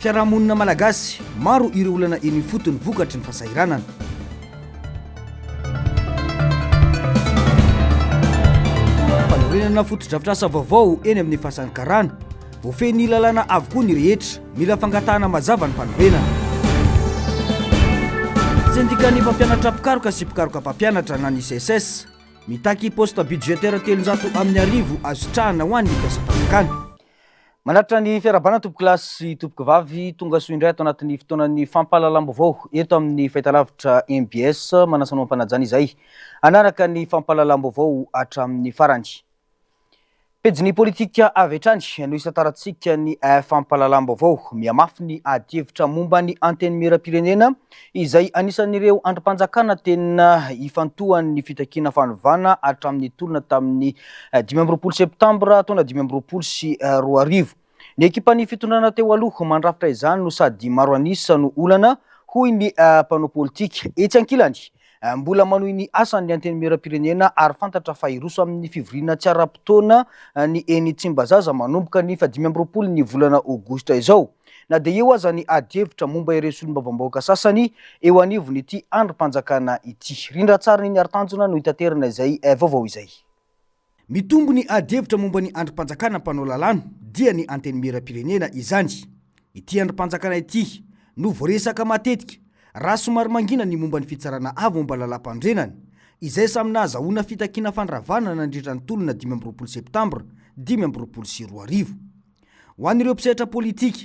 Fiarahamonina malagasy, maro ireo olana eny ifotony vokatry ny fahasahiranana. Fanorenana fotodrafitrasa vaovao eny amin'ny fasan'ny karana. Voafehin'ny lalàna avokoa ny rehetra, mila fangatahana mazava ny fanorenana. Sendikan'ny mpampianatra mpikaroka sy mpikaroka mpampianatra na ny SECES, mitaky poste budgétaire 300 amin'ny arivo azo sitrahana ho an'ny mpiasam-panjakana. Manatitra ny fiarahabana tompokolahy sy tompokovavy, tonga soa indray ato anatin'ny fotoanan'ny fampahalalam-baovao eto amin'ny fahitalavitra mbs. Manasa anao am-panajana izahay hanaraka ny fampahalalam-baovao hatramin'ny farany. Pejin'ny politika avy hatrany no isantarantsika ny fampahalalam-baovao. Mihamafy ny adihevitra momba ny Antenimierampirenena izay anisan'ireo andrim-panjakana tena ifantohan'ny fitakiana fanovana hatramin'ny tolona tamin'ny 25 septambra taona 2025. Ny ekipan'ny fitondrana teo aloha mandrafitra izany no sady maro an'isa no olana, hoy ny mpanao politika. Etsy ankilany, Mbola manohy ny asany ny Antenimierampirenena ary fantatra fa hiroso amin'ny fivoriana tsy ara-potoana ny eny Tsimbazaza manomboka ny faha 25 ny volana aogositra izao. Na dia eo aza ny adihevitra momba ireo solombavambahoaka sasany eo anivon'ity andrim-panjakana ity. Rindra tsara ny Niaritanjona no hitaterana izay vaovao izay. Mitombo ny adihevitra momba ny andrim-panjakana mpanao lalàna, dia ny Antenimierampirenena izany. Ity andrim-panjakana ity no voaresaka matetika raha somary mangina ny momba ny Fitsarana Avo momba ny Lalàmpanorenana, izay samy nahazahoana fitakiana fandravana nandritra ny tolona 25 septambra 2025. Ho an'ireo mpisehatra politika,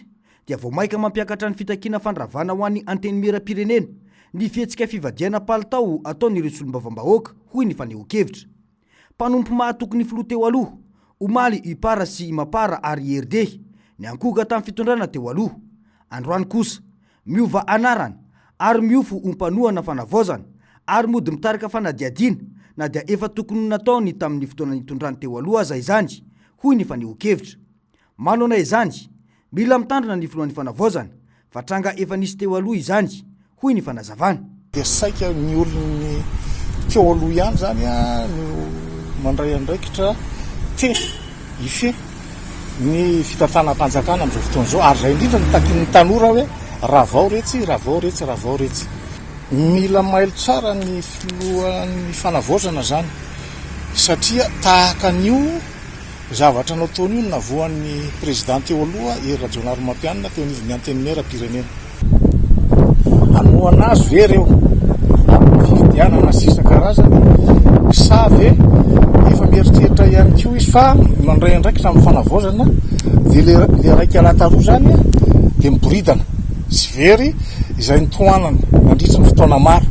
dia vao mainka mampiakatra ny fitakiana fandravana ho an'ny Antenimierampirenena ny fihetsika fivadihana palitao ataon'ireo solombavambahoaka, hoy ny fanehoan-kevitra. Mpanompo mahatoky ny filoha teo aloha, omaly Upar sy Mapar ary IRD, niankohoka tamin'ny fitondrana teo aloha. Androany kosa, miova anarana ary miofo ho mpanohana fanavaozana ary mody mitarika fanadihadiana na dia efa tokony ho nataony tamin'ny fotoana nitondrany teo aloha aza izany, hoy ny fanehoan-kevitra. Manoloana izany, mila mitandrina ny filohan'ny fanavaozana fa tranga efa nisy teo aloha izany, hoy ny fanazavana. Dia saika ny olon'ny teo aloha ihany izany no mandray andraikitra te hifehy ny fitantanam-panjakana amin'izao fotoana izao ary izay indrindra no takin'ny tanora hoe ravao retsy, ravao retsy, ravao retsy. Mila mailo tsara ny filohan'ny fanavaozana izany satria tahaka an'io Zavatra nataony io no navoan'ny Président teo aloha Hery Rajaonarimampianina teo anivon'ny Antenimierampirenena. Hanohana azy ve ireo amin'ny fifidianana sy isan-karazany sa ve efa mieritreritra ihany koa izy fa mandray andraikitra amin'ny fanavaozana dia le le raika lahy taloha izany dia miboridana sy very izay nitohanany nandritry ny fotoana maro.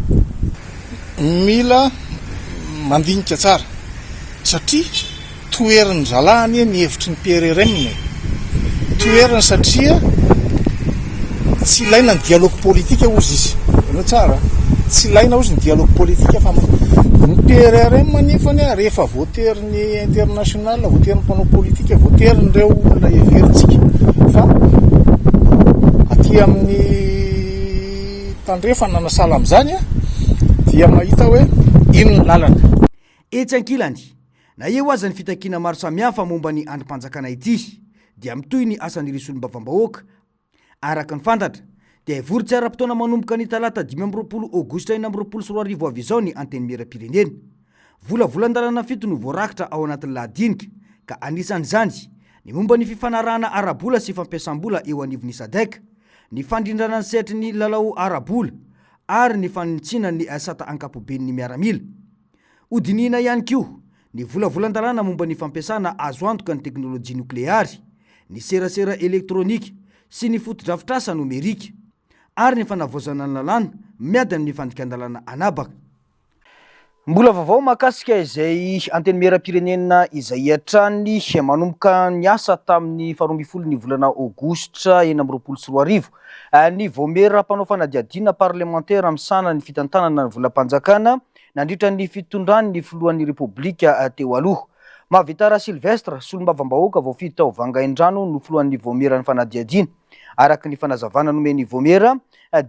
Mila mandinika tsara satria toherin'ny zalahy anie ny hevitry ny PRRM e! Toheriny satria tsy ilaina ny dialogue politique hozy izy. Henoy tsara, tsy ilaina hozy ny dialogue politique fa ny PRRM anefany rehefa voaterin'ny international, voaterin'ny mpanao politique, voaterin'ireo olona heverintsika fa aty amin'ny tandrefana na sahala amin'izany dia mahita hoe iny ny lalana. Etsy ankilany, na eo aza ny fitakiana maro samihafa momba ny andrim-panjakana ity, dia mitohy ny asan'ireo solombavambahoaka. Araka ny fantatra, dia hivory tsy ara-potoana manomboka ny talata 25 aogositra 2026 avy izao ny Antenimierampirenena. Volavolan-dalàna fito no voarakitra ao anatin'ny lahadinika, ka anisan'izany ny momba ny fifanarahana ara-bola sy fampiasam-bola eo anivon'ny Sadec, ny fandrindrana ny sehatry ny lalao ara-bola ary ny fanintsiana ny sata ankapoben'ny miaramila. Hodinihina ihany koa ny volavolan-dalàna momba ny fampiasana azo antoka ny teknolojia nokleary, ny serasera elektronika sy ny fotodrafitrasa nomerika, ary ny fanavaozana ny lalàna miady amin'ny fandikan-dalàna an'habaka. Mbola vaovao mahakasika izay Antenimierampirenena izay hatrany. Manomboka miasa tamin'ny faharoa ambin'ny folo ny volana aogositra 2026 ny vaomiera mpanao fanadihadiana parlemantera misahana ny fitantanana ny volam-panjakana nandritra ny fitondran'ny filohan'ny Repoblika teo aloha. Mahavitara Sylvestre, solombavambahoaka voafidy tao Vangaindrano no filohan'ny vaomieran'ny fanadihadiana. Araka ny fanazavana nomen'ny vaomiera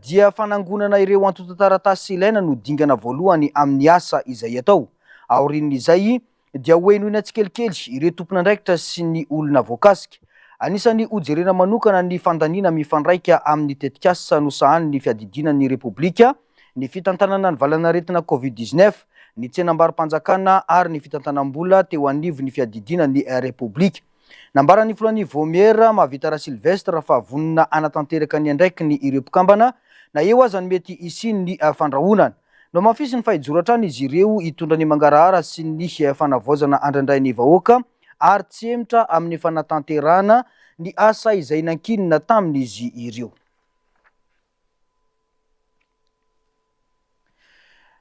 dia fanangonana ireo antontan-taratasy ilaina no dingana voalohany amin'ny asa izay atao. Aorian'izay dia hohenoina tsikelikely ireo tompon'andraikitra sy ny olona voakasika. Anisan'ny hojerena manokana ny fandaniana mifandraika amin'ny tetikasa nosahanin'ny fiadidiana ny Repoblika, ny fitantanana ny valanaretina Covid 19, ny tsenambaro-panjakana ary ny fitantanam-bola teo anivon'ny fiadidiana ny Repoblika. Nambaran'ny filohan'ny Vaomiera, Mahavita Rasylvestre, fa vonona hanatanteraka ny andraikiny ireo mpikambana na eo aza ny mety hisian'ny fandrahonana. Nohamafisiny fa hijoro hatrany izy ireo hitondra ny mangarahara sy ny fanavaozana andrandrain'ny vahoaka ary tsy hemotra amin'ny fanatanterahana ny asa izay nankinina tamin'izy ireo.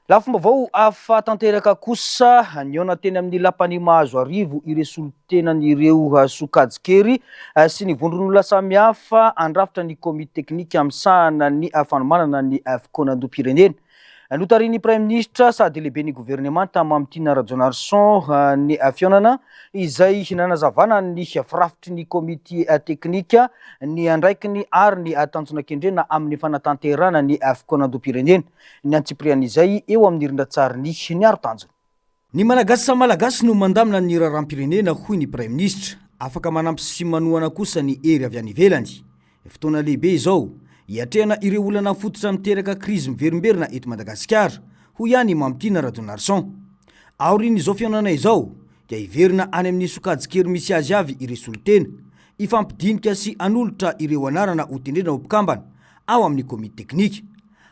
Lafim-baovao hafa tanteraka kosa, nihaona teny amin'ny lapan'i Mahazoarivo ireo solontenan'ireo sokajin-kery sy ny vondron'olona samihafa handrafitra ny komity teknika misahana ny fanomanana ny fikaonandoham-pirenena. Notarihin'ny Praiminisitra sady lehiben'ny governemanta Mamitiana Rajaonarison ny fihaonana izay nanazavana ny firafitry ny komity teknika, ny andraikiny ary ny tanjona kendrena amin'ny fanatanterahana ny fikaonandoham-pirenena. Ny antsipirian'izay eo amin'ny rindran-tsarin'i Niaro Tanjona. Ny Malagasy samy Malagasy no mandamina ny raharaham-pirenena, hoy ny Praiminisitra. Afaka manampy sy manohana kosa ny hery avy any ivelany. Fotoana lehibe izao, hiatrehana ireo olana fototra miteraka krizy miverimberina eto Madagasikara, hoy ihany i Mamitiana Rajaonarison. Aorian'izao fihaonana izao, dia hiverina any amin'ny sokajin-kery misy azy avy ireo solontena, hifampidinika sy hanolotra ireo anarana hotendrena ho mpikambana ao amin'ny komity teknika.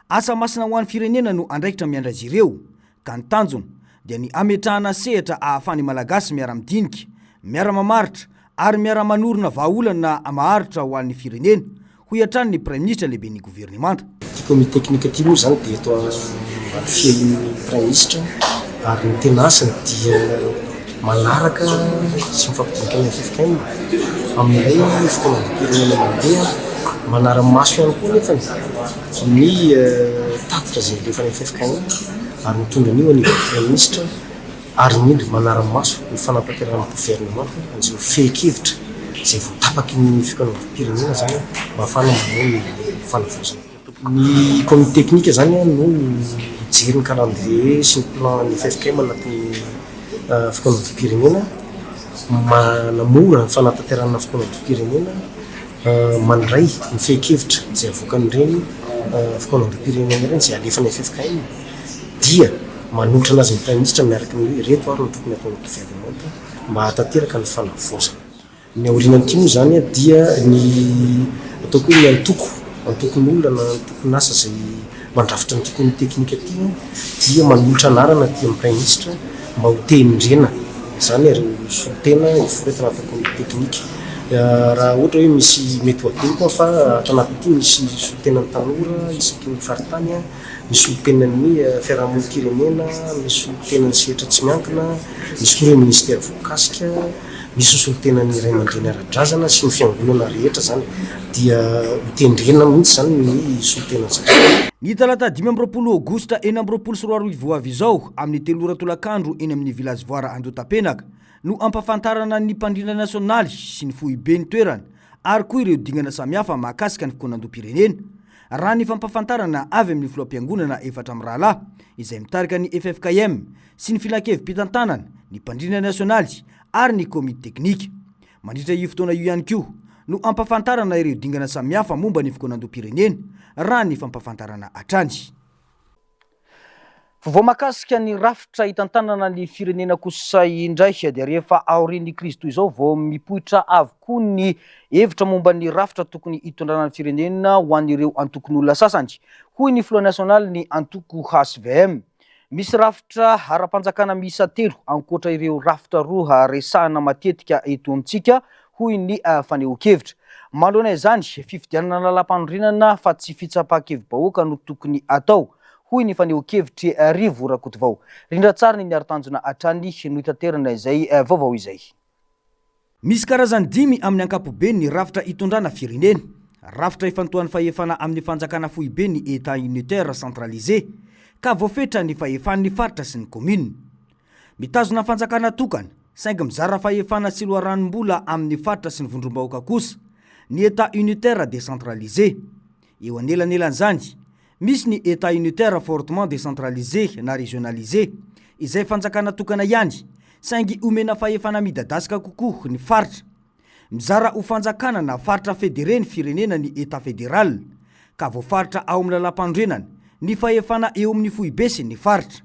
Asa masina ho an'ny firenena no andraikitra miandry azy ireo, ka ny tanjona dia ny hametrahana sehatra ahafahan'ny Malagasy miara-midinika, miara-mamaritra ary miara-manorina vahaolana maharitra ho an'ny firenena, hoy hatrany ny Praiminisitra lehiben'ny governemanta. Ity komity teknika ity moa izany dia eto ambany fiahian'ny Praiminisitra ary ny tena asany dia manaraka sy mifampidinika amin'ny ffkm amin'ilay fikaonandoham-pirenena mandeha, manara-maso ihany koa nefany ny tatitra izay alefan'ny ffkm ary mitondra an'io anivon'ny Praiminisitra ary indrindra manara-maso ny fanampaterahan'ny governemanta an'izao fehin-kevitra izay voatapaky ny fikaonandoham-pirenena izany mba hahafahana manao ny fanavaozana. Ny komity teknika izany no mijery ny calendrier sy ny plan ny ffkm anatin'ny fikaonandoham-pirenena, manamora ny fanatanterahana ny fikaonandoham-pirenena, mandray ny fehin-kevitra izay avoakan'ireny fikaonandoham-pirenena ireny izay alefan'ny ffkm dia manolotra anazy ny Praiminisitra miaraka amin'ny hoe ireto ary no tokony hataon'ny governemanta mba hahatanteraka ny fanavaozana. Ny aorianan'ity moa izany dia ny ataoko hoe ny antoko, antokon'olona na antokon'asa izay mandrafitra an'ity komite teknika ity dia manolotra anarana aty amin'ny Praiminisitra mba ho tendrena izany ireo solontena hiforetana ato amin'ny komite teknika. Raha ohatra hoe misy mety ho adinoko aho fa ato anatin'ity misy solontenan'ny tanora isaky ny faritany, misy solontenan'ny fiarahamonim-pirenena, misy solontenan'ny sehatra tsy miankina, misy koa ireo minisitera voakasika. Misy ny solontenan'ny ray aman-dreny ara-drazana sy ny fiangonana rehetra izany dia hotendrena mihitsy izany ny solontenan'ny zareo. Ny talata 25 aogositra 2026 ho avy izao, amin'ny telo ora tolakandro eny amin'ny Village Voara Andohatapenaka no hampahafantarana ny mpandrindra nasionaly sy ny foiben'ny toerana ary koa ireo dingana samihafa mahakasika ny fikaonandoham-pirenena, raha ny fampahafantarana avy amin'ny filoham-piangonana efatra mirahalahy izay mitarika ny ffkm sy ny filankevi-pitantanana, ny mpandrindra nasionaly ary ny komity teknika. Mandritra io fotoana io ihany koa no hampahafantarana ireo dingana samihafa momba ny fikaonandoham-pirenena, raha ny fampahafantarana hatrany. Vaovao mahakasika ny rafitra hitantanana ny firenena kosa indray dia rehefa aorian'ny krizy toy izao vao mipoitra avokoa ny hevitra momba ny rafitra tokony hitondrana ny firenena ho an'ireo antokon'olona sasany, hoy ny filoha nasionalin'ny antoko hvm. Misy rafitra ara-panjakana miisa telo ankoatra ireo rafitra roa resahana matetika eto amintsika, hoy ny fanehoan-kevitra. Manoloana izany, fifidianana lalàmpanorenana fa tsy fitsapan-kevi-bahoaka no tokony atao, hoy ny fanehoan-kevitr'i Rivo Rakotovao. Rindran-tsary ny Niaro Tanjona hatrany no itaterana izay vaovao izay. Misy karazany dimy amin'ny ankapobeny ny rafitra itondrana firenena. Rafitra ifantohan'ny fahefana amin'ny fanjakana foibe ny Etat unitaire centralisé, ka voafetra ny fahefan'ny faritra sy ny kaominina. Mitazona fanjakana tokana, saingy mizara fahefana sy loharanom-bola amin'ny faritra sy ny vondrom-bahoaka kosa ny Etat unitaire décentralisé. Eo anelanelan'izany, misy ny Etat unitaire fortement décentralisé na régionalisé, izay fanjakana tokana ihany, saingy omena fahefana midadasika kokoa ny faritra. Mizara ho fanjakana na faritra federe ny firenena ny Etat federal, ka voafaritra ao amin'ny lalàmpanorenana ny fahefana eo amin'ny foibe sy ny faritra.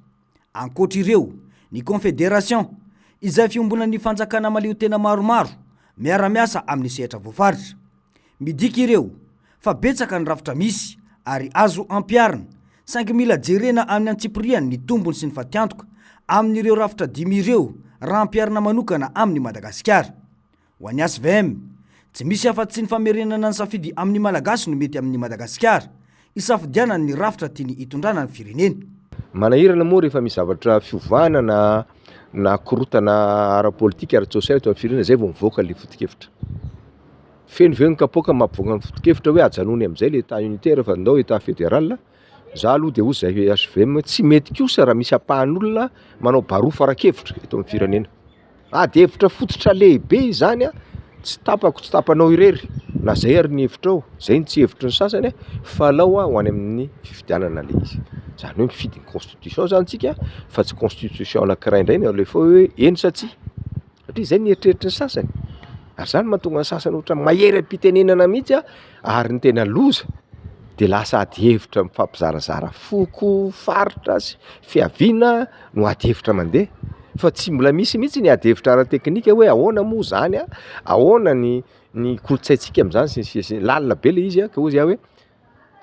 Ankoatra ireo, ny Confederation, izay fiombonan'ny fanjakana mahaleotena maromaro miara-miasa amin'ny sehatra voafaritra. Midika ireo fa betsaka ny rafitra misy ary azo ampiharina, saingy mila jerena amin'ny antsipiriany ny tombony sy ny fatiantoka amin'ireo rafitra dimy ireo raha ampiharina manokana amin'i Madagasikara. Ho an'ny HVM, tsy misy afa-tsy ny famerenana ny safidy amin'ny Malagasy no mety amin'i Madagasikara, hisafidianany ny rafitra tiany hitondrana ny firenena. Manahirana moa rehefa misy zavatra fiovana na na korontana ara-politika, ara-tsosialy eto amin'ny firenena zay vao mivoaka le foto-kevitra. Feno ve ny kapoaka mampivoaka ny foto-kevitra hoe ajanony amin'izay le état unitaire fa ndao état fédéral? Za aloha de hoy zahay HVM tsy mety kosa raha misy ampahan'olona manao barofo ara-kevitra eto amin'ny firenena. Ady hevitra fototra lehibe izany an, tsy tapako tsy tapanao irery na zay ary ny hevitrao, zay ny tsy hevitry ny sasany fa alao ho any amin'ny fifidianana le izy, zany hoe mifidy ny constitution zany tsika fa tsy constitution anakiray indray no alefa hoe eny sa tsia, satria zay ny eritreritry ny sasany, ary zany mahatonga ny sasany ohatra mahery am-pitenenana mihitsy an, ary ny tena loza de lasa ady hevitra mifampizarazara foko, faritra sy fiaviana no ady hevitra mandeha fa tsy mbola misy mihitsy ny ady hevitra ara-teknika hoe ahoana moa zany an, ahoana ny ny kolontsaintsika amin'izany sy ny sisa sy ny, lalina be le izy an, ka hoy za hoe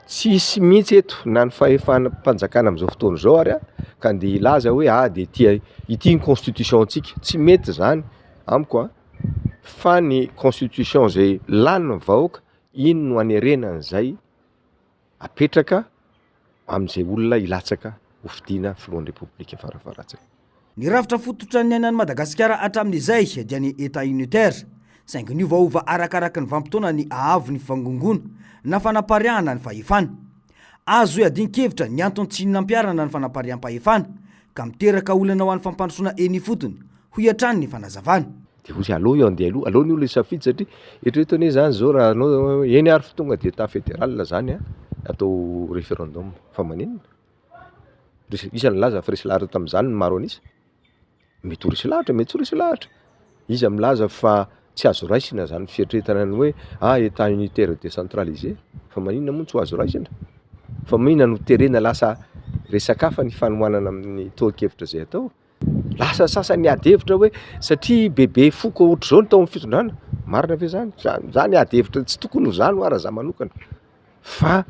tsisy mihitsy eto na ny fahefam-panjakana amin'izao fotoana izao ary an ka andeha hilaza hoe ah de ity ity ny constitution-tsika, tsy mety zany amiko an, fa ny constitution zay lanin'ny vahoaka iny no anerena an'izay apetraka amin'izay olona hilatsaka ho fidiana filohan'ny Repoblika farafaharatsiny. Ny rafitra fototra niainan'i Madagasikara hatramin'izay dia ny Etat unitaire, saingy niovaova arakaraka ny vanim-potoana ny haavon'ny fivangongoana na fanapariahana ny fahefana. Azo iadian-kevitra ny antony tsy nampiharana ny fanapariaham-pahefana, ka miteraka olana ho an'ny fampandrosoana eny ifotony, hoy hatrany ny fanazavana. Dia hoy izy, aleo io andeha aloha, aleo ny olona hisafidy satria eritrereto anie zany zao raha anao eny ary fa tonga dia état fédéral zany an, atao référendum, fa maninona? Resy, iza nilaza fa resy lahatra tamin'izany ny maro an'isa? Mety ho resy lahatra, mety tsy ho resy lahatra, iza milaza fa tsy azo raisina zany fieritreretana ny hoe ah état unitaire décentralisé, fa maninona moa no tsy ho azo raisina? Fa maninona no terena lasa resaka hafa ny fanohanana amin'ny tohan-kevitra izay atao? Lasa sasany ady hevitra hoe satria bebe foko ohatr'izao ny tao amin'ny fitondrana, marina ve zany? Zany zany ady hevitra tsy tokony ho zany hoa raha za manokana, fa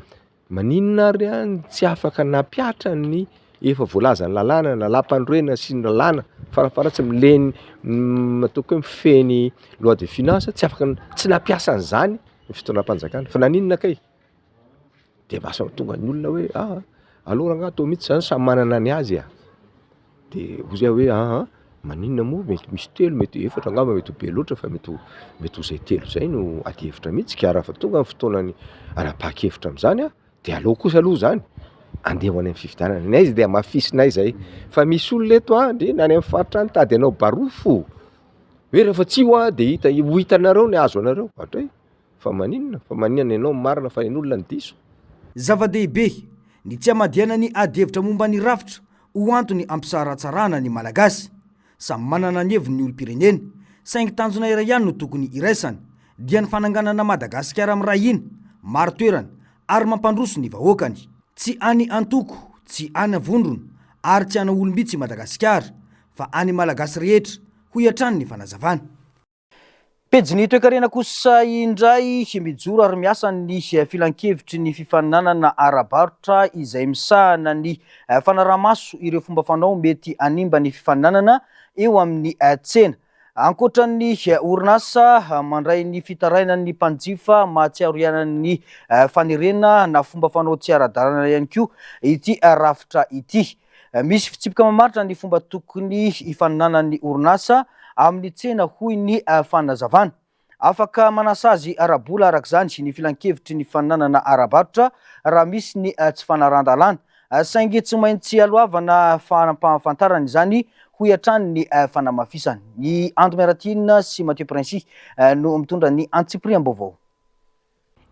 maninona ary aho no tsy afaka nampihatra ny efa voalazan'ny lalàna, ny lalàmpanorenana sy ny lalàna farafaharatsiny mileny ataoko hoe mifehy ny loi de finance tsy afaka tsy nampiasa an'izany ny fitondram-panjakana fa naninona kay? De lasa tonga ny olona hoe ah aleo rangah atao mihitsy zany samy manana ny azy a, de hoy zay hoe aa maninona moa mety misy telo mety efatra angamba mety ho be loatra fa mety ho mety ho zay telo zay no ady hevitra mihitsy ka raha fa tonga ny fotoanany anapahan-kevitra am'zany a de aleo kosa aloha zany andeha ho any amin'ny fifidianana, ny aiza de hamafisinay zay fa misy olona eto a ndry na any amin'ny faritra any tady hanao barofo hoe rehefa tsy io a de hita ho hitanareo ny hahazo anareo, hatray. Fa maninona? Fa maninona ianao no marina fa ny olona no diso? Zava-dehibe ny tsy hamadihana ny adihevitra momba ny rafitra ho antony hampisaratsarahana ny Malagasy. Samy manana ny heviny ny olom-pirenena, saingy tanjona iray ihany no tokony hiraisana, dia ny fananganana Madagasikara miray hina, marin-toerana ary mampandroso ny vahoakany. Tsy any antoko, tsy ana vondrona ary tsy ana olom-bitsy i Madagasikara, fa any Malagasy rehetra, hoy hatrany ny fanazavana. Pejin'ny toekarena kosa indray, mijoro ary miasa ny filankevitry ny fifaninanana ara-barotra izay misahana ny fanaraha-maso ireo fomba fanao mety hanimba ny fifaninanana eo amin'ny tsena. Ankoatra ny orinasa mandray ny fitarainan'ny mpanjifa mahatsiaro iharan'ny fanerena na fomba fanao tsy ara-dalàna ihany koa ity rafitra ity. Misy fitsipika mamaritra ny fomba tokony hifaninanan'ny orinasa amin'ny tsena hoy ny fanazavana. Afaka manasazy ara-bola araka izany ny filankevitry ny faninanana ara-barotra raha misy ny tsy fanarahan-dalàna. Saingy tsy maintsy aloavana fampahafantarana izany hoy hatrany ny fanamafisana. I Ando Miaratiana sy Mathieu Princi no mitondra ny antsipiriam-baovao.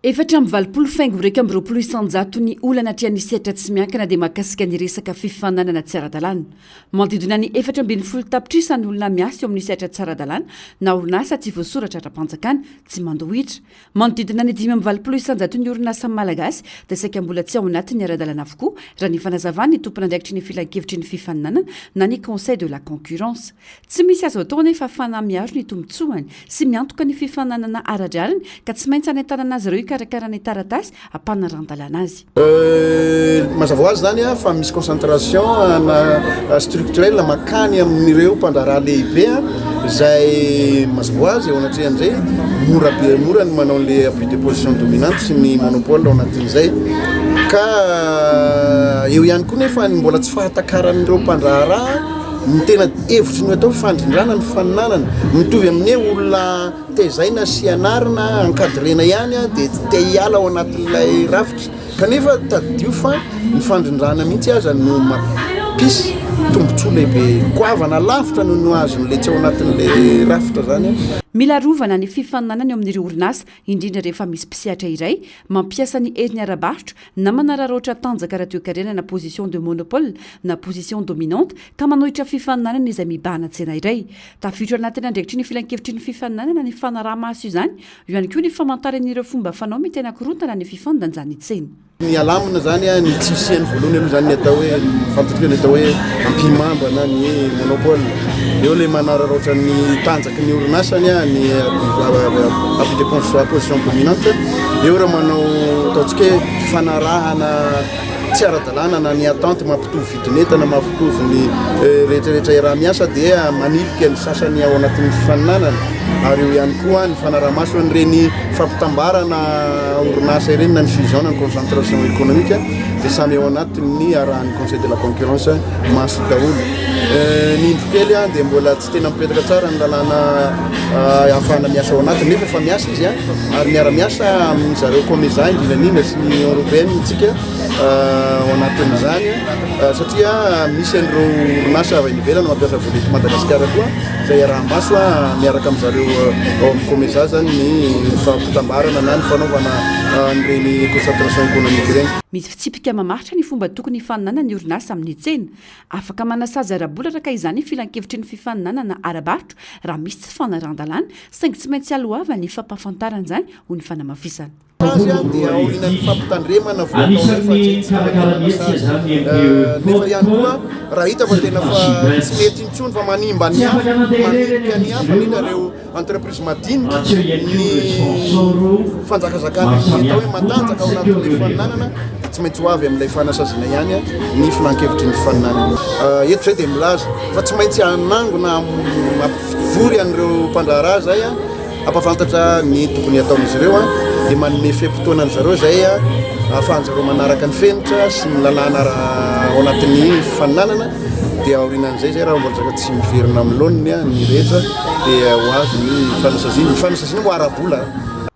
84 faingo 21 isan-jaton'ny olana atrehan'ny sehatra tsy miankina dia mahakasika ny resaka fifaninanana tsy ara-dalàna. Manodidina ny 14 tapitrisa ny olona miasa eo amin'ny sehatra tsy ara-dalàna na orinasa tsy voasoratra ara-panjakana, tsy mandoa hetra. Manodidina ny 85 isan-jaton'ny orinasa malagasy dia saika mbola tsy ao anatin'ny ara-dalàna avokoa, raha ny fanazavan'ny tompon'andraikitry ny filankevitry ny fifaninanana na ny Conseil de la concurrence. Tsy misy azo atao anefa afahana miaro ny tombontsoany sy miantoka ny fifaninanana ara-drariny ka tsy maintsy hanentanana azy ireo hikarakara ny taratasy hampanaran-dalàna azy. Mazava ho azy izany fa misy concentration ana structurelle mankany amin'ireo mpandraharaha lehibe izay mazava ho azy eo anatrehan'izay mora be mora ny manao an'ilay abus de position dominante sy ny monopole ao anatin'izay ka eo ihany koa nefa ny mbola tsy fahatakaran'ireo mpandraharaha ny tena hevitry ny atao fandrindrana ny faninanana mitovy amin'ny hoe olona Tezaina sy anarina, encadrena ihany dia tsy te hiala ao anatin'ilay rafitra. Kanefa tadidio fa ny fandrindrana mihitsy aza no mampisy tombontsoa lehibe goavana lavitra noho ny azon'ilay tsy ao anatin'ilay rafitra izany. Mila arovana ny fifaninanana eo amin'ireo orinasa, indrindra rehefa misy mpisehatra iray mampiasa ny heriny ara-barotra na manararaotra tanjaka ara-toekarena na position de monopole na position dominante ka manohitra fifaninanana izay mibahana tsena iray. Tafiditra ao anatin'ny andraikitry ny filankevitry ny fifaninanana ny fanaraha-maso izany, eo ihany koa ny famantarana ireo fomba fanao mety hanakorontana ny fifandanjan'ny tsena. Ny alamina izany, ny tsy hisian'ny voalohany aloha izany ny atao hoe, fantatsika ny atao hoe ampihimamba na ny monopole. Eo ilay manararaotra ny tanjaky ny orinasany, ny abus de position dominante. Eo ireo manao ataontsika hoe fifanarahana tsy ara-dalàna na ny attente mampitovy vidin'entana, mampitovy ny rehetra rehetra iaraha-miasa dia manilika ny sasany ao anatin'ny fifaninanana ary eo ihany koa ny fanaraha-maso an'ireny fampitambarana orinasa ireny na ny fusion na ny concentration économique dia samy ao anatin'ny arahan'ny conseil de la concurrence maso daholo. Ny indro kely dia mbola tsy tena mipetraka tsara ny lalàna ahafahana miasa ao anatiny nefa efa miasa izy ary miara-miasa amin'ny zareo Comesa indrindra indrindra sy ny Union Européenne isika ao anatin'izany satria misy an'ireo orinasa avy any ivelany mampiasa vola eto Madagasikara koa izay iaraha-maso miaraka amin'ny zareo ao amin'ny Comesa zany ny fampitambarana na ny fanaovana an'ireny concentration économique ireny. Misy fitsipika mamaritra ny fomba tokony hifaninanan'ny orinasa amin'ny tsena. Afaka manasazy ara-bola araka izany ny filankevitry ny fifaninanana ara-barotra raha misy tsy fanarahan-dalàna, saingy tsy maintsy aloavany ny fampahafantarana izany, hoy ny fanamafisana. Sazy dia aorianan'ny fampitandremana vao atao nefa tsy tsy tonga dia manasazy. Nefa ihany koa raha hita fa tena fa tsy mety intsony fa manimba ny hafa, manilika ny hafa indrindra ireo entreprise madinika ny fanjakazakana ny atao hoe matanjaka ao anatin'ilay fifaninanana dia tsy maintsy ho avy amin'ilay fanasaziana ihany ny filan-kevitry ny fifaninanana. Eto izay dia milaza fa tsy maintsy hanangona hampivory an'ireo mpandraharaha izay hampahafantatra ny tokony hataon'izy ireo dia manome fe-potoana an-dry zareo izay ahafahan-dry zareo manaraka ny fenitra sy ny lalàna ao anatin'ny fifaninanana dia aorianan'izay izay raha mbola tsy miverina amin'ny laoniny ny rehetra dia ho avy ny fanasaziana, ny fanasaziana moa ara-bola.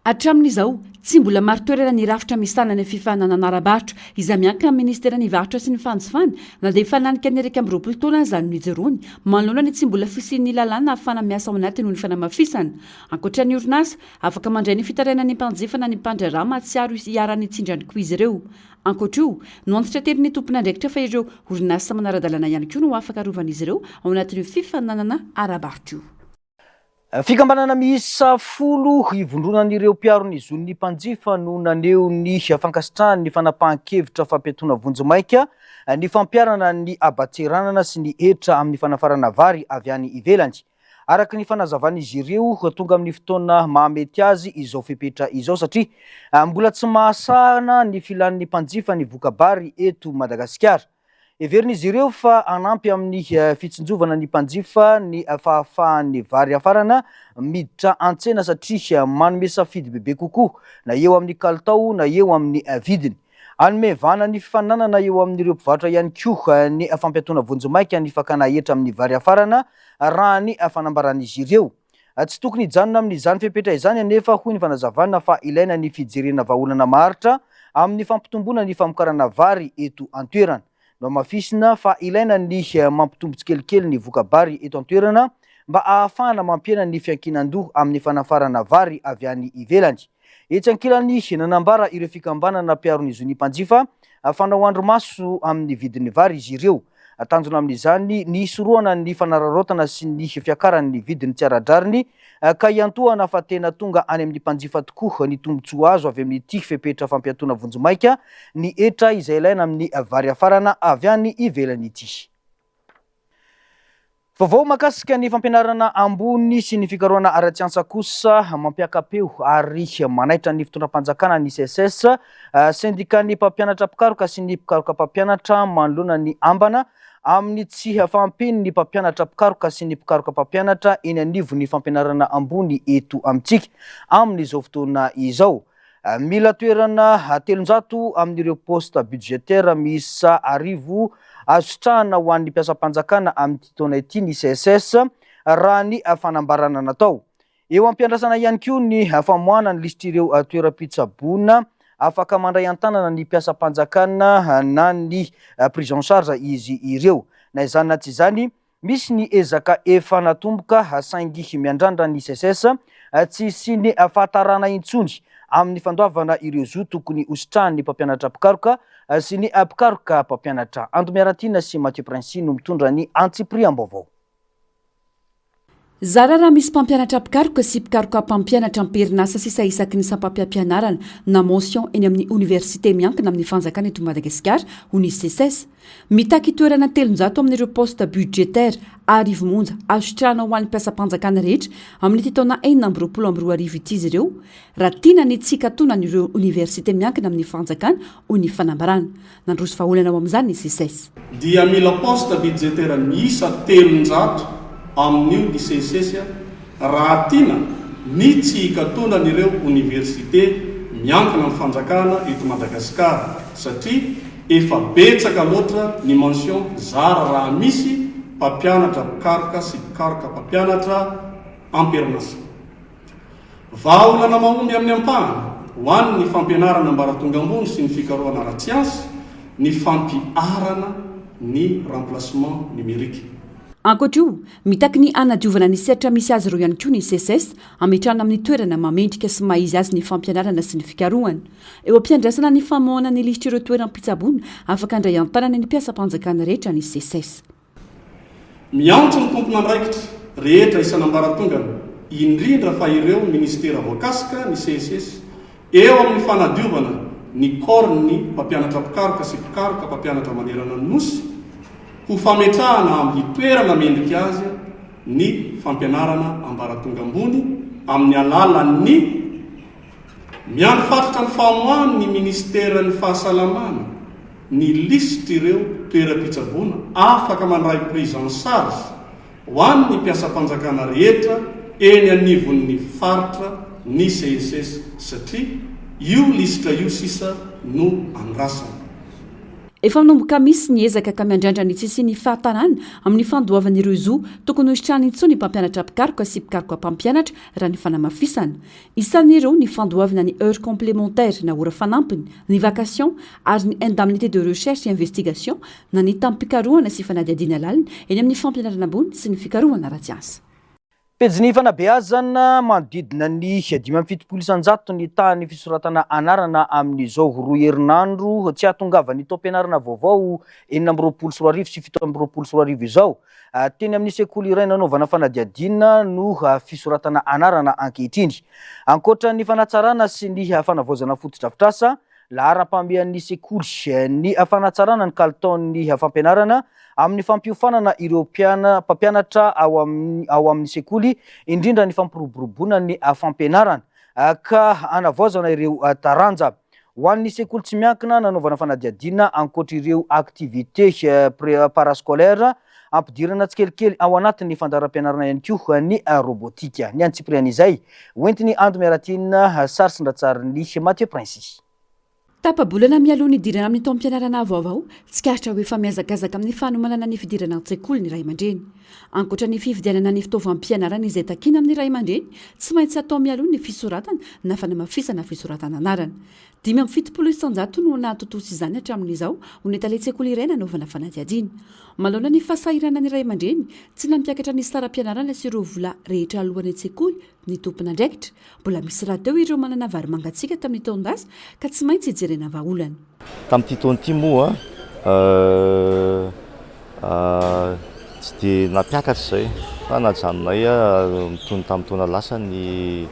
Hatramin'izao, tsy mbola marin-toerana ny rafitra misahana ny fifaninanana ara-barotra izay miankina amin'ny Ministeran'ny Varotra sy ny Fanjifana na dia efa nanika ny 21 taona aza no nijoroany manoloana ny tsy mbola fisian'ny lalàna ahafahana miasa ao anatiny noho ny fanamafisana. Ankoatra ny orinasa, afaka mandray ny fitarainan'ny mpanjifa na ny mpandraharaha mahatsiaro iharan'ny tsindry koa izy ireo. Ankoatra io, noantitranterin'ny tompon'andraikitra fa ireo orinasa manara-dalàna ihany koa no afaka arovan'izy ireo ao anatin'io fifaninanana ara-barotra io. Fikambanana miisa folo ivondronan'ireo mpiaro ny zon'ny mpanjifa no naneho ny fankasitrahany ny fanapahan-kevitra fampiatoana vonjimaika ny fampiharana ny haban-tseranana sy ny hetra amin'ny fanafarana vary avy any ivelany. Araka ny fanazavan'izy ireo, tonga amin'ny fotoana mahamety azy izao fepetra izao satria mbola tsy mahasahana ny filan'ny mpanjifa ny voka-bary eto Madagasikara. Heverin'izy ireo fa hanampy amin'ny fitsinjovana ny mpanjifa ny fahafahan'ny vary hafarana miditra an-tsena satria manome safidy bebe kokoa na eo amin'ny kalitao na eo amin'ny vidiny. Hanome vahana ny fifaninanana eo amin'ireo mpivarotra ihany koa ny fampiatoana vonjimaika ny fakana hetra amin'ny vary hafarana raha ny fanambaran'izy ireo. Tsy tokony hijanona amin'izany fepetra izany anefa, hoy ny fanazavana, fa ilaina ny fijerena vahaolana maharitra amin'ny fampitomboana ny famokarana vary eto an-toerana. Nohamafisina fa ilaina ny mampitombo tsikelikely ny voka-bary eto an-toerana mba ahafahana mampihena ny fiankinan-doha amin'ny fanafarana vary avy any ivelany. Etsy ankilany, nanambara ireo fikambanana mpiaro ny zon'ny mpanjifa fa hanao andrimaso amin'ny vidin'ny vary izy ireo. Tanjona amin'izany ny hisorohana ny fanararaotana sy ny fiakaran'ny vidiny tsy ara-drariny ka hiantohana fa tena tonga any amin'ny mpanjifa tokoa ny tombontsoa azo avy amin'ity fepetra fampiatoana vonjimaika ny hetra izay ilaina amin'ny vary hafarana avy any ivelany ity. Vaovao mahakasika ny fampianarana ambony sy ny fikarohana ara-tsiansa kosa mampiaka-peo ary manaitra ny fitondram-panjakana ny SECES, sendikan'ny mpampianatra mpikaroka sy ny mpikaroka mpampianatra manoloana ny ambana amin'ny tsy fahampian'ny mpampianatra mpikaroka sy ny mpikaroka mpampianatra eny anivon'ny fampianarana ambony eto amintsika amin'izao fotoana izao. Mila toerana 300 amin'ireo poste budgétaire miisa 1000 azo sitrahana ho an'ny mpiasam-panjakana amin'ity taona ity ny CSS, raha ny fanambarana natao. Eo am-piandrasana ihany koa ny famoahana ny lisitr'ireo toeram-pitsaboana afaka mandray an-tanana ny mpiasam-panjakana na ny prise en charge izy ireo. Na izany na tsy izany, Misy ny ezaka efa natomboka saingy miandrandra ny Seces tsy hisian'ny fahatarana intsony amin'ny fandoavana ireo zo tokony hositrahan'ny mpampianatra mpikaroka sy ny mpikaroka mpampianatra. Ando Miaratiana sy Mathieu Princi no mitondra ny antsipiriam-baovao. Zara raha misy mpampianatra mpikaroka sy mpikaroka mpampianatra am-perinasa sisa isaky ny sampam-piampianarana na mention eny amin'ny oniversite miankina amin'ny fanjakana eto Madagasikara ho ny Seces. Mitaky toerana 300 amin'ireo postes budgétaires 1000 monja azo sitrahana ho an'ny mpiasam-panjakana rehetra amin'ity taona 2026 ity izy ireo, raha tiana ny tsy hikatonan'ireo oniversite miankina amin'ny fanjakana, hoy ny fanambarana. Nandroso vahaolana ho amin'izany ny Seces. Dia mila poste budgétaire miisa 300 amin'io ny Seces raha tiana ny tsy hikatonan'ireo oniversite miankina amin'ny fanjakana eto Madagasikara satria Efa betsaka loatra ny mention zara raha misy mpampianatra mpikaroka sy mpikaroka mpampianatra am-perinasa. Vahaolana mahomby amin'ny ampahany ho an'ny fampianarana ambaratonga ambony sy ny fikarohana ara-tsiansa ny fampiharana ny remplacement numérique. Ankoatra io, mitaky ny hanadiovana ny sehatra misy azy ireo ihany koa ny Seces, hametrahana amin'ny toerana maha mendrika sy maha izy azy ny fampianarana sy ny fikarohana. Eo am-piandrasana ny famoahana ny lisitr'ireo toeram-pitsaboana afaka handray an-tanana ny mpiasam-panjakana rehetra ny Seces. Miantso ny tompon'andraikitra rehetra isan'ambaratongany, indrindra fa ireo minisitera voakasika ny Seces, eo amin'ny fanadiovana ny corps-n'ny mpampianatra mpikaroka sy mpikaroka mpampianatra manerana ny Nosy, ho fametrahana amin'ny toerana mendrika azy ny fampianarana ambaratonga ambony amin'ny alalan'ny Miandry fatratra ny famoahan'ny minisiteran'ny fahasalamana ny lisitr'ireo toeram-pitsaboana afaka mandray prise en charge ho an'ny mpiasam-panjakana rehetra eny anivon'ny faritra ny CSS satria io lisitra io sisa no andrasana. Efa manomboka misy ny ezaka ka miandrandra ny tsy hisian'ny fahatarana amin'ny fandoavana ireo zo tokony ho sitrahana intsony ny mpampianatra mpikaroka sy mpikaroka mpampianatra raha ny fanamafisana. Isan'ireo ny fandoavana ny heures complémentaires na ora fanampiny, ny vacation ary ny indemnité de recherche et investigation na ny tamim-pikarohana sy fanadihadiana lalina eny amin'ny fampianarana ambony sy ny fikarohana ara-tsiansa. Pejin'ny fanabeazana, manodidina ny 75% ny tahan'ny fisoratana anarana amin'izao roa herinandro tsy hahatongavan'ny taom-pianarana vaovao 2026 sy 2027 izao. Teny amin'ny sekoly iray nanaovana fanadihadiana no fisoratana anarana ankehitriny. Ankoatra ny fanatsarana sy ny fanavaozana fotodrafitrasa, Laharam-pahamehan'ny sekoly ny fanatsarana ny kalitaon'ny fampianarana amin'ny fampiofanana ireo mpampianatra ao ao amin'ny sekoly, indrindra ny fampiroboroboana ny fampianarana ka hanavaozana ireo taranja. Ho an'ny sekoly tsy miankina, nanaovana fanadihadiana ankoatra ireo activités parascolaires, ampidirana tsikelikely ao anatin'ny fandaharam-pianarana ihany koa ny robotika. Ny antsipirian'izay, hoentin'i Ando Miaratiana, sary sy ndatsarin'i Mathieu Princi. Tapa-bolana mialoha ny hidirana amin'ny taom-pianarana vaovao, tsikaritra ho efa mihazakazaka amin'ny fanomanana ny fidirana an-tsekoly ny ray aman-dreny. Ankoatra ny fividianana ny fitaovam-pianarana izay takiana amin'ny ray aman-dreny, tsy maintsy atao mialoha ny fisoratana na fanamafisana fisoratana anarana. 75% no nahatontosa izany hatramin'izao, hoy ny talen-tsekoly iray nanaovana fanadihadiana. Manoloana ny fahasahiranan'ny ray aman-dreny, tsy nampiakatra ny saram-pianarana sy ireo vola rehetra aloa any an-tsekoly. ny tompon'andraikitra. Mbola misy rahateo ireo manana vary mangatsiaka tamin'ny taon-dasa ka tsy maintsy hijerena vahaolana. Tamin'ity taona ity moa tsy dia nampiakatra izay fa najanonay toy ny tamin'ny taona lasa ny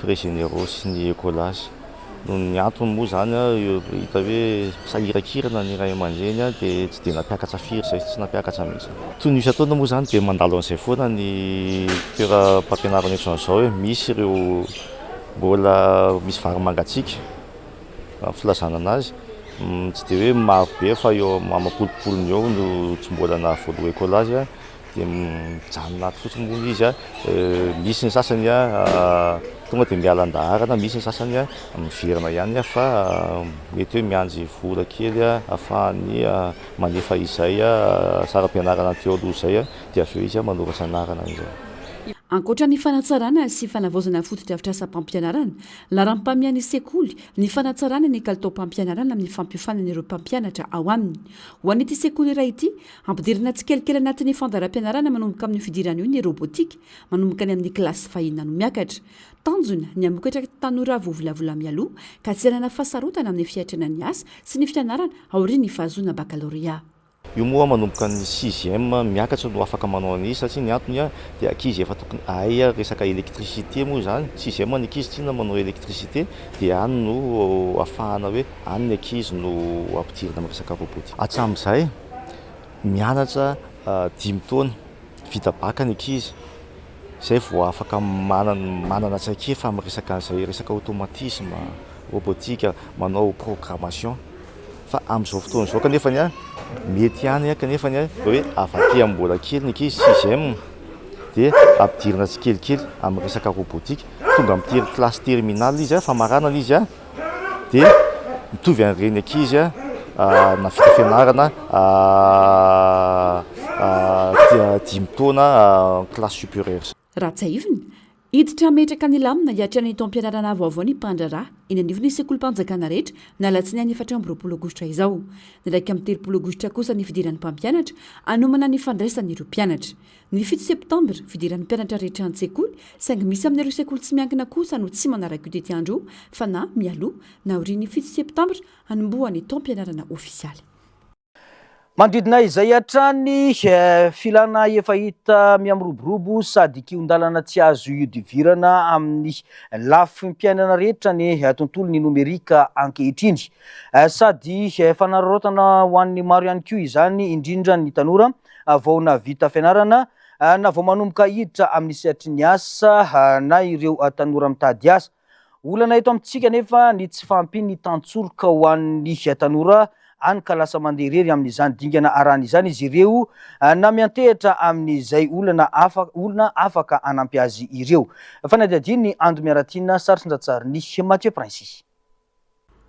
frais généraux sy ny écolage. Noho ny antony moa izany hita hoe sahirankirana ny ray aman-dreny dia tsy dia nampiakatra firy izay, tsy nampiakatra mihitsy. Toy ny isan-taona moa izany dia mandalo an'izay foana ny toeram-pampianarana ohatran'izao hoe misy ireo mbola misy vary mangatsiaka raha ny filazana anazy, tsy dia hoe maro be fa eo amam-polopolony eo no tsy mbola nahavoaloha écolage. Dia mijanona ato fotsiny moa izy a, misy ny sasany a tonga dia miala an-daharana, misy ny sasany a miverina ihany fa mety hoe miandry vola kely ahafahany manefa izay saram-pianarana teo aloha izay dia avy eo izy manoratra anarana amin'izay. Ankoatra ny fanatsarana sy fanavaozana fotodrafitrasam-pampianarana, laharam-pahamehan'ny sekoly ny fanatsarana ny kalitaom-pampianarana amin'ny fampiofanana ireo mpampianatra ao aminy. Ho an'ity sekoly iray ity, Ampidirina tsikelikely anatin'ny fandaharam-pianarana manomboka amin'io fidirana io ny robotika, manomboka any amin'ny kilasy fahiny no miakatra. Tanjona ny hamokatra tanora voavolavola mialoha ka tsy hanana fahasarotana amin'ny fiatrehana ny asa sy ny fianarana aorian'ny fahazoana bakalorea. Io moa manomboka ny sixième miakatra no afaka manao an'izy satria ny antony dia ankizy efa tokony hahay resaka électricité moa izany, sixième ny ankizy tsinona manao électricité dia any no ahafahana hoe any ny ankizy no ampidirina amin'ny resaka robotique. Hatramin'izay mianatra dimy taona, vita bac ny ankizy, izay vao afaka manana traikefa amin'ny resaka an'izay resaka automatisme, robotique, manao programmation. Fa amin'izao fotoana izao kanefany an, mety ihany kanefany an, hoe avy aty amin'ny mbola kely ny ankizy, sixième, dia ampidirina tsikelikely amin'ny resaka robotique, tonga amin'ny classe terminale izy an, famaranana izy an, dia mitovy an'ireny ankizy nahavita fianarana dimy taona classe supérieure. Raha tsiahivina, hiditra hametraka ny lamina hiatrehana ny taom-pianarana vaovao ny mpandraharaha eny anivon'ny sekolim-panjakana rehetra ny alatsinainy 24 aogositra izao. Ny 31 aogositra kosa ny fidiran'ny mpampianatra hanomana ny fandraisan'ireo mpianatra. Ny fito septambra, fidiran'ny mpianatra rehetra an-tsekoly, saingy misy amin'ireo sekoly tsy miankina kosa no tsy manaraka io tetiandro io fa na mialoha na aorian'ny fito septambra hanombohan'ny taom-pianarana ofisialy. Manodidina izay hatrany, filana efa hita mihamiroborobo sady kihon-dalana tsy azo ihodivirana amin'ny lafim-piainana rehetra ny tontolon'ny nomerika ankehitriny. Sady fanararaotana ho an'ny maro ihany koa izany, indrindra ny tanora vao nahavita fianarana na vao manomboka hiditra amin'ny sehatry ny asa na ireo tanora mitady asa. Olana eto amintsika anefa ny tsy fahampian'ny tantsoroka ho an'ny tanora any ka lasa mandeha irery amin'izany dingana arahana izany izy ireo na miantehitra amin'izay olana hafa olona afaka hanampy azy ireo. Fanadihadian'i Ando Miaratiana, sary sy an-tsarin'i Mathieu Princy.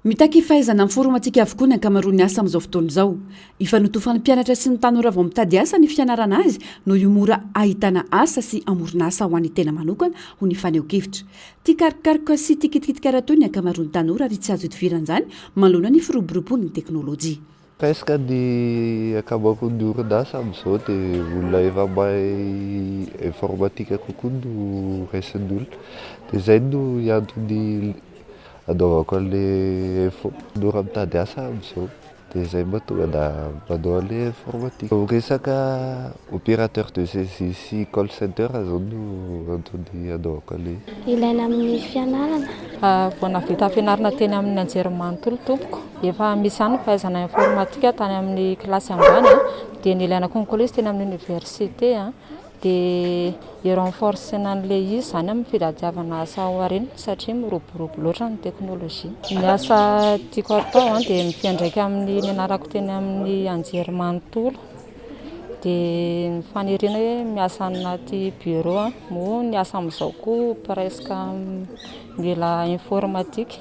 Mitaky fahaizana informatika avokoa ny ankamaroan'ny asa amin'izao fotoana izao. Ifanotofan'ny mpianatra sy ny tanora vao mitady asa ny fianarana azy noho io mora ahitana asa sy hamorona asa ho an'ny tena manokana, hoy ny fanehoan-kevitra. Tia karokaroka sy tia kitikitika rahateo ny ankamaroan'ny tanora ary tsy azo idivirana izany manoloana ny firoboroboan'ny teknolojia. Presque ny ankamaroan'ny orinasa amin'izao dia olona efa mahay informatique kokoa no raisin'ny olona. Dia izay no antony Anaovako an'le info mora mitady asa amin'izao dia izay mahatonga anah manao an'le informatique. Resaka opérateur de saisie sy call center zao no antony anaovako an'le izy. Ilaina amin'ny fianarana. Vao nahavita fianarana teny amin'ny anjerimanontolo tompoko. Efa misy ihany ny fahaizana informatique tany amin'ny kilasy ambany dia nilaina konko ilay izy teny amin'ny université. Dia hi-renforcer-na an'ilay izy izany amin'ny fitadiavana asa ao aoriana satria miroborobo loatra ny teknolojia. Ny asa tiako atao dia mifandraika amin'ny nianarako teny amin'ny anjerimanontolo. Dia ny faniriana hoe miasa anaty bureau, moa ny asa amin'izao koa presque mila informatique.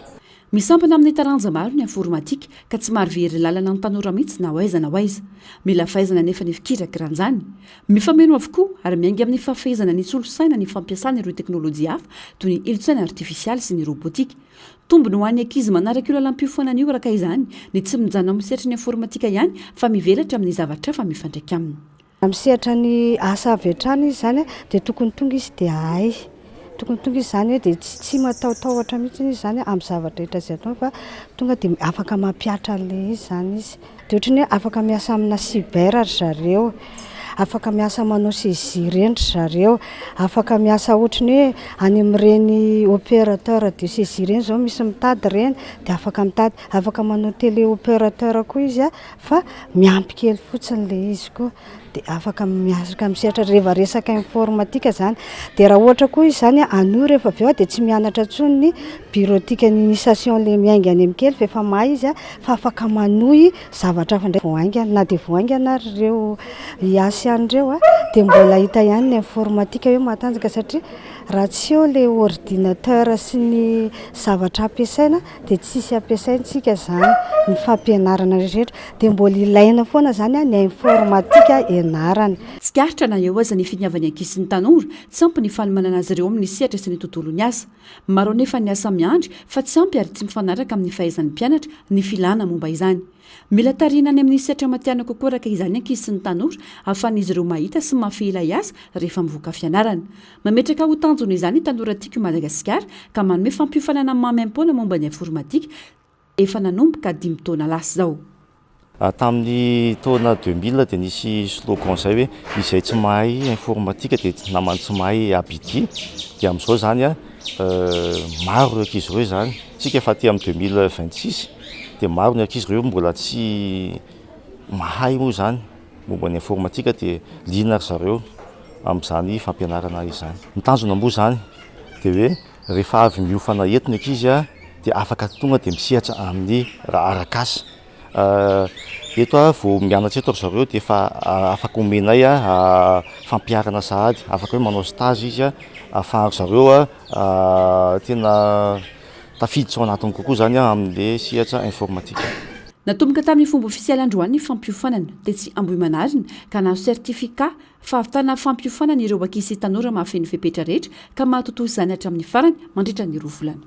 Misampana amin'ny taranja maro ny informatika ka tsy mahavery lalana ny tanora mihitsy na ho aiza na ho aiza. Mila fahaizana anefa ny fikirakirana izany. Mifameno avokoa ary miainga amin'ny fahafehezana ny solosaina ny fampiasana ireo teknolojia hafa toy ny elotsaina artifisialy sy ny robotika. Tombony ho an'ny ankizy manaraka io lalam-piofanana io araka izany ny tsy mijanona amin'ny sehatry ny informatika ihany fa mivelatra amin'ny zavatra hafa mifandraika aminy. Raha misehatra ny asa avy hatrany izy izany dia tokony tonga izy dia hahay. Tokony tonga izy izany hoe dia tsy tsy matahotahotra mihitsy izy izany amin'ny zavatra rehetra izay ataony fa tonga dia afaka mampihatra an'ilay izy izany izy. Dia ohatran'ny hoe afaka miasa amina cyber ry zareo, afaka miasa manao saisie ireny ry zareo, afaka miasa ohatran'ny hoe any amin'ireny opérateur de saisie ireny izao misy mitady ireny dia afaka mitady, afaka manao téléopérateur koa izy fa miampy kely fotsiny ilay izy koa. Dia afaka miaraka misehatra rehefa resaka informatique zany. Dia raha ohatra koa izy zany hanohy rehefa avy eo dia tsy mianatra intsony ny bureautique ny initiation le miainga any amin'ny kely fa efa mahay izy fa afaka manohy zavatra hafa indray vao haingana. Na dia vao haingana ary ireo hiasa ihany ireo dia mbola hita ihany ny informatique hoe matanjaka satria raha tsy eo le ordinateur sy ny zavatra ampiasaina dia tsisy ampiasaintsika izany ny fampianarana rehetra dia mbola ilaina foana izany ny informatika ianarana. Tsikaritra na eo aza ny finiavan'ny ankizy sy ny tanora, tsy ampy ny fanomanana azy ireo amin'ny sehatra sy ny tontolon'ny asa. Maro anefa ny asa miandry fa tsy ampy ary tsy mifanaraka amin'ny fahaizan'ny mpianatra ny filana momba izany. Mila tarihina any amin'ny sehatra matihanina kokoa araka izany ankizy sy ny tanora ahafahan'izy ireo mahita sy mahafehy ilay asa rehefa mivoaka fianarana. Mametraka ho tanjona izany ny Tanora Tiako i Madagasikara ka manome fampiofanana maimaimpoana momba ny informatika efa nanomboka dimy taona lasa izao. Tamin'ny taona 2000 dia nisy slogan izay hoe izay tsy mahay informatika dia naman'ny tsy mahay abidia. Dia amin'izao izany maro ireo ankizy ireo izany, isika efa aty amin'ny 2026 dia maro ny ankizy ireo mbola tsy mahay moa izany momba ny informatika dia liana ry zareo amin'izany fampianarana izany. Ny tanjona moa izany dia hoe rehefa avy miofana eto ny ankizy dia afaka tonga dia misehatra amin'ny arak'asa. Eto vao mianatra eto ry zareo dia efa afaka omenay fampiharana sahady, afaka hoe manao stage izy ahafahan-dry zareo tena tafiditra ao anatiny kokoa izany amin'ilay sehatra informatika. Natomboka tamin'ny fomba ofisialy androany ny fampiofanana tetsy Ambohimanarina ka nahazo certificat fahavitana fampiofanana ireo ankizy sy tanora mahafeno fepetra rehetra ka mahatontosa izany hatramin'ny farany mandritra ny roa volana.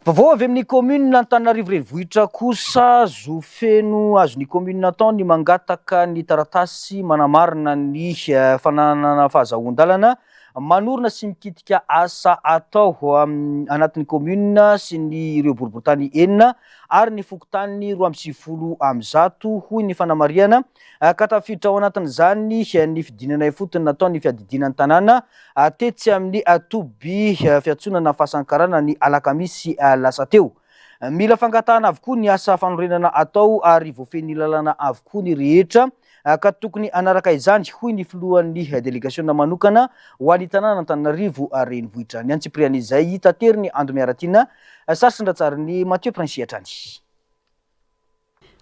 Vaovao avy amin'ny kaominina Antananarivo Renivohitra kosa, zo feno azon'ny kaominina atao ny mangataka ny taratasy manamarina ny fananana fahazahoan-dalana manorina sy mikitika asa atao anatin'ny kaominina sy ny ireo boriborintany enina ary ny fokontany 192 hoy ny fanamarihana ka tafiditra ao anatin'izany ny fidinana ifotony nataon'ny fiadidiana ny tanàna tetsy amin'ny toby fiantsonana Fasankarana ny alakamisy lasa teo. Mila fangatahana avokoa ny asa fanorenana atao ary voafehin'ny lalàna avokoa ny rehetra ka tokony hanaraka izany, hoy ny filohan'ny delegasiona manokana ho an'ny tanànan'Antananarivo renivohitra. Ny antsipirian'izay taterin'i Ando Miaratiana, sary sy an-dratsarin'i Mathieu Princi hatrany.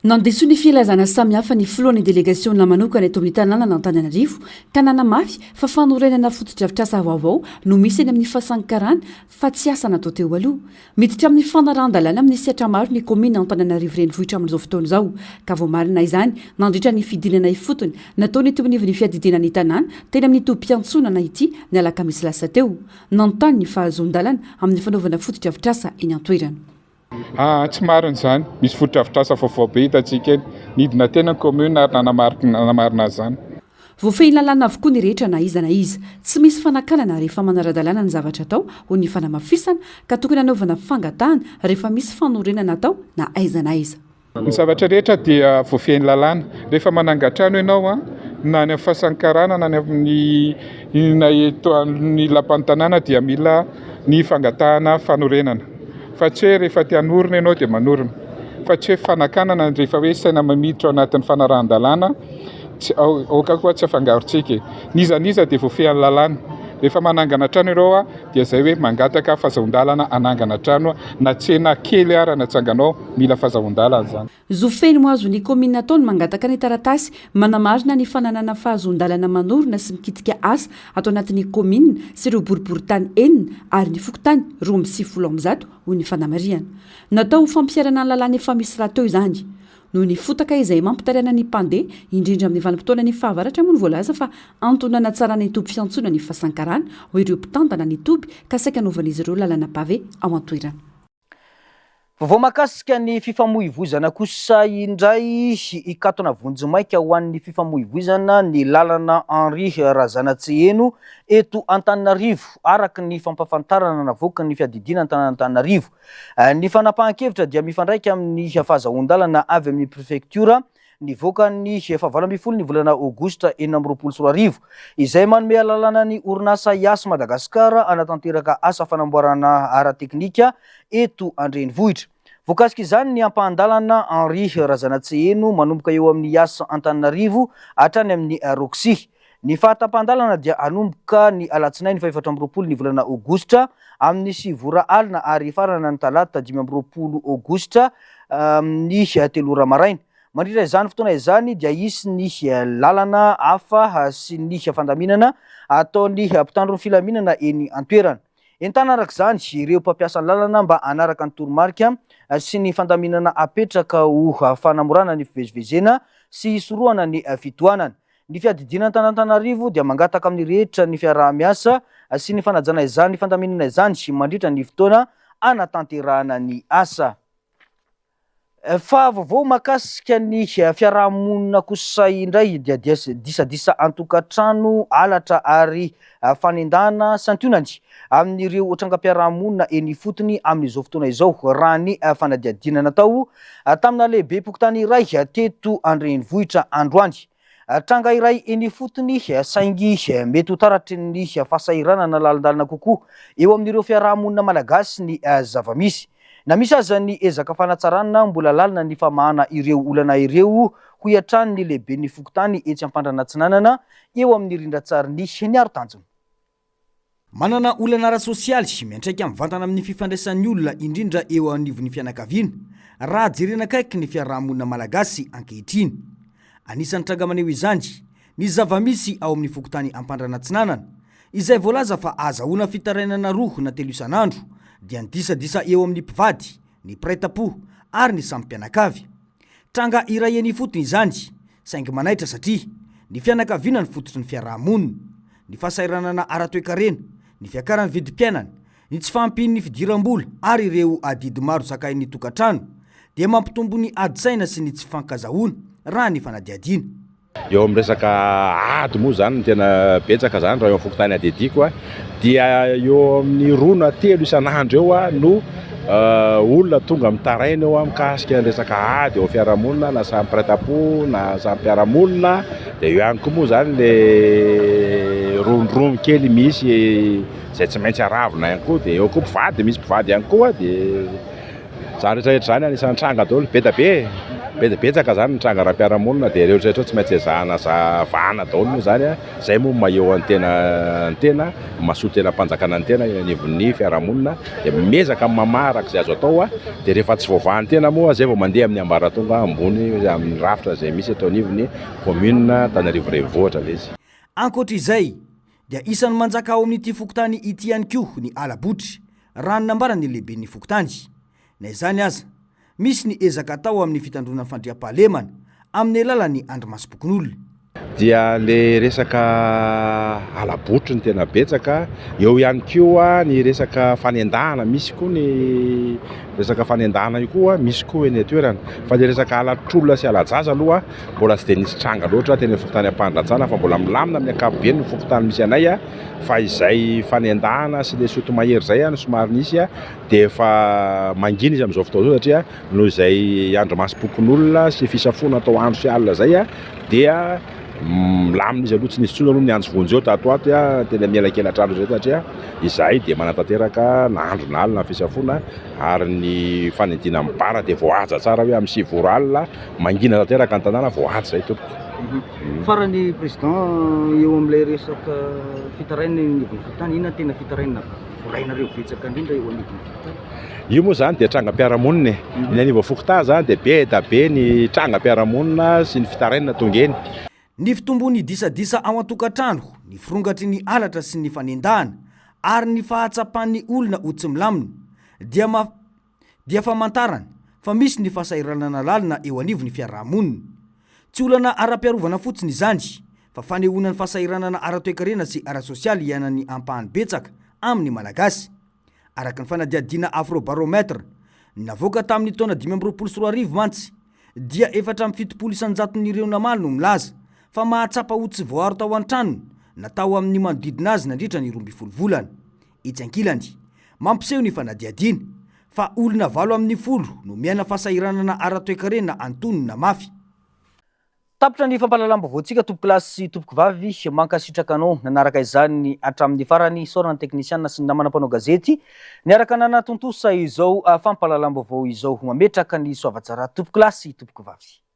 Nandiso ny filazana samihafa ny filohan'ny delegasiona manokana eto amin'ny tanànan'Antananarivo ka nanamafy fa fanorenana fotodrafitrasa vaovao no misy eny amin'ny Fasankarana fa tsy asa natao teo aloha. Miditra amin'ny fanarahan-dalàna amin'ny sehatra maro ny kaominina Antananarivo Renivohitra amin'izao fotoana izao ka voamarina izany nandritra ny fidinana ifotony nataony teo anivon'ny fiadidiana ny tanàna teny amin'ny tobim-piantsonana ity ny alakamisy lasa teo. Nanontany ny fahazoan-dalana amin'ny fanaovana fotodrafitrasa eny an-toerana. Aa tsy marina izany, misy fotodrafitrasa vaovao be hitantsika eny. Nidina teny ny commune ary nanamarina izany. Voafehin'ny lalàna avokoa ny rehetra na iza na iza. Tsy misy fanakanana rehefa manara-dalàna ny zavatra atao, hoy ny fanamafisana, ka tokony hanaovana fangatahana rehefa misy fanorenana atao na aiza na aiza. Ny zavatra rehetra dia voafehin'ny lalàna. Rehefa manangan-trano ianao, na any amin'ny fasan'ny karana na any amin'ny na eto amin'ny lapan'ny tanàna dia mila ny fangatahana fanorenana. Fa tsy hoe rehefa te hanorina ianao dia manorina. Fa tsy hoe fanakanana rehefa hoe saina miditra ao anatin'ny fanarahan-dalàna, tsy aoka koa tsy afangarontsika e. N'iza n'iza dia voafehin'ny lalàna. Rehefa manangana trano ianao dia izay hoe mangataka fahazoan-dalana hanangana trano na tsena kely ara natsanganao mila fahazahoan-dalana izany. Zo feno azon'ny kaominina atao ny mangataka ny taratasy manamarina ny fananana fahazoan-dalana manorina sy mikitika asa ato anatin'ny kaominina sy ireo boriborintany enina ary ny fokontany 192 hoy ny fanamarihana. Natao ho fampiharana ny lalàna efa misy rahateo izany. Noho ny fotaka izay mampitaraina ny mpandeha, indrindra amin'ny vanim-potoanan'ny fahavaratra moa no voalaza fa antony nanatsarana ny toby fiantsonana ny Fasankarana ho ireo mpitantana ny toby ka saika anaovan'izy ireo lalana pavé ao an-toerana. Vaovao mahakasika ny fifamoivoizana kosa indray, hikatona vonjimaika ho an'ny fifamoivoizana ny lalana Henri Razanatseheno eto Antananarivo, araka ny fampahafantarana navoakan'ny fiadidiana ny tanàn'Antananarivo. Ny fanapahan-kevitra dia mifandraika amin'ny fahazahoan-dalana avy amin'ny prefektiora nivoaka ny faha-18 ny volana aogositra 2026, izay manome alalana ny orinasa Yas Madagascar hanatanteraka asa fanamboarana ara-teknika eto an-drenivohitra. Voakasika izany ny ampahan-dalana Henri Razanatseheno manomboka eo amin'ny Yas Antananarivo hatrany amin'ny Roxy. Ny fahatapahan-dalana dia hanomboka ny alatsinainy faha-24 ny volana aogositra amin'ny 9 ora alina ary hifarana ny talata 25 aogositra amin'ny 3 ora maraina. Mandritra izany fotoana izany dia hisy ny lalana hafa sy ny fandaminana ataon'ny mpitandro ny filaminana eny an-toerana. Entanina araka izany ireo mpampiasa ny lalana mba hanaraka ny toromarika sy ny fandaminana apetraka ho fanamorana ny fivezivezena sy hisorohana ny fitohanana. Ny fiadidiana an'Antananarivo dia mangataka amin'ny rehetra ny fiaraha-miasa sy ny fanajana izany fandaminana izany mandritra ny fotoana hanatanterahana ny asa. Fa vaovao mahakasika ny fiaraha-monina kosa indray dia disadisa an-tokantrano, halatra ary fanendahana santionany amin'ireo trangam-piaraha-monina eny ifotony amin'izao fotoana izao raha ny fanadihadiana natao tamina lehibem-pokontany iray teto an-drenivohitra androany. Tranga iray eny ifotony saingy mety ho taratry ny fahasahiranana lalindalina kokoa eo amin'ireo fiaraha-monina malagasy ny zava-misy. Na misy aza ny ezaka fanatsarana, mbola lalina ny famahana ireo olana ireo, hoy hatrany ny lehiben'ny fokontany etsy Ampandrana Atsinanana, eo amin'ny rindran-tsarin'ny Niaro Tanjona. Manana olana ara-tsosialy miantraika mivantana amin'ny fifandraisan'ny olona indrindra eo anivon'ny fianakaviana raha jerena akaiky ny fiarahamonina malagasy ankehitriny. Anisan'ny tranga maneho izany ny zava-misy ao amin'ny fokontany Ampandrana Atsinanana izay voalaza fa ahazahoana fitarainana roa na telo isan'andro dia ny disadisa eo amin'ny mpivady, ny mpiray tampo ary ny samy mpianakavy. Tranga iray eny ifotony izany, saingy manaitra satria ny fianakaviana no fototry ny fiaraha-monina. Ny fahasahiranana ara-toekarena, ny fiakaran'ny vidim-piainana, ny tsy fahampian'ny fidiram-bola ary ireo adidy maro zakain'ny tokantrano dia mampitombo ny ady saina sy ny tsy fifankazahoana, raha ny fanadihadiana. Eo amin'ny resaka ady moa izany no tena betsaka izany raha eo amin'ny fokontany adidiko dia eo amin'ny roa na telo isan'andro eo no olona tonga mitaraina eo mikasika ny resaka ady eo amin'ny fiarahamonina na samy mpiray tampo na samy mpiara-monina dia eo ihany koa moa izany le rondrony kely misy izay tsy maintsy aravona ihany koa dia eo koa mpivady misy mpivady ihany koa dia Izany rehetra rehetra izany anisan'ny tranga daholo, be dia be e, be dia betsaka izany ny tranga ara-piarahamonina dia ireo rehetra rehetra ireo tsy maintsy ezahana vahana daholo moa izany an, izay moa no maha eo ny tena ny tena, maha solontenam-panjakana ny tena eo anivon'ny fiarahamonina dia miezaka mamaha araka izay azo atao an, dia rehefa tsy voavaha ny tena moa izay vao mandeha amin'ny ambaratonga ambony amin'ny rafitra izay misy eto anivon'ny commune Antananarivo renivohitra ilay izy. Ankoatra izay dia isan'ny manjaka ao amin'ity fokontany ity ihany koa ny ala-botry, raha ny nambaran'ny lehiben'ny fokontany. Na izany aza, misy ny ezaka atao amin'ny fitandroana ny fandriampahalemana amin'ny alalan'ny andrimasom-pokonolona. Dia le resaka hala-botry no tena betsaka, eo ihany koa ny resaka fanendahana, misy koa ny resaka fanendahana io koa misy koa eny an-toerana, fa le resaka halatr'olona sy hala-jaza aloha mbola tsy dia nisy tranga loatra teny amin'ny fokontany Ampandratsana fa mbola milamina amin'ny ankapobeny ny fokontany misy anay. Fa izay fanendahana sy le soto mahery izay no somary nisy dia efa mangina izy amin'izao fotoana izao satria noho izay andrimasom-pokonolona sy fisafoana atao andro sy alina izay dia milamina izy aloha, tsy nisy intsony aloha ny antso vonjeo tato ho ato teny amin'ny elakela-trano izay satria izahay dia manatanteraka na andro na alina ny fisafoana ary ny fanidina amin'ny bara dia voahaja tsara hoe amin'ny 9 ora alina mangina tanteraka ny tanàna voahaja izay tompoko. Farany Président, eo amin'ilay resaka fitarainana eo anivon'ny fokontany, inona no tena fitarainana voarainareo betsaka indrindra eo anivon'ny fokontany? Io moa izany dia trangam-piarahamonina e. Ny anivon'ny fokontany izany dia be da be ny trangam-piarahamonina sy ny fitarainana tonga eny. Ny fitombon'ny disadisa ao an-tokantrano, ny firongatry ny halatra sy ny fanendahana ary ny fahatsapan'ny olona ho tsy milamina dia dia famantarana fa misy ny fahasahiranana lalina eo anivon'ny fiarahamonina. Tsy olana ara-piarovana fotsiny izany, fa fanehoana ny fahasahiranana ara-toekarena sy ara-sosialy iainan'ny ampahany betsaka amin'ny Malagasy. Araka ny fanadihadiana Afrobaromètre, Navoaka tamin'ny taona 2025 mantsy dia 74 isan-jaton'ireo namaly no milaza fa mahatsapa ho tsy voaaro tao an-tranony na tao amin'ny manodidina azy nandritra ny 12 volana. Etsy ankilany, mampiseho ny fanadihadiana fa olona valo amin'ny folo no miaina fahasahiranana ara-toekarena antonony na mafy. Tapitra ny fampahalalam-baovaontsika tompokolahy sy tompokovavy, mankasitraka anao nanaraka izany hatramin'ny farany, isaorana ny teknisiana sy ny namana mpanao gazety niaraka nanatontosa izao fampahalalam-baovao izao, mametraka ny soavatsara tompokolahy sy tompokovavy.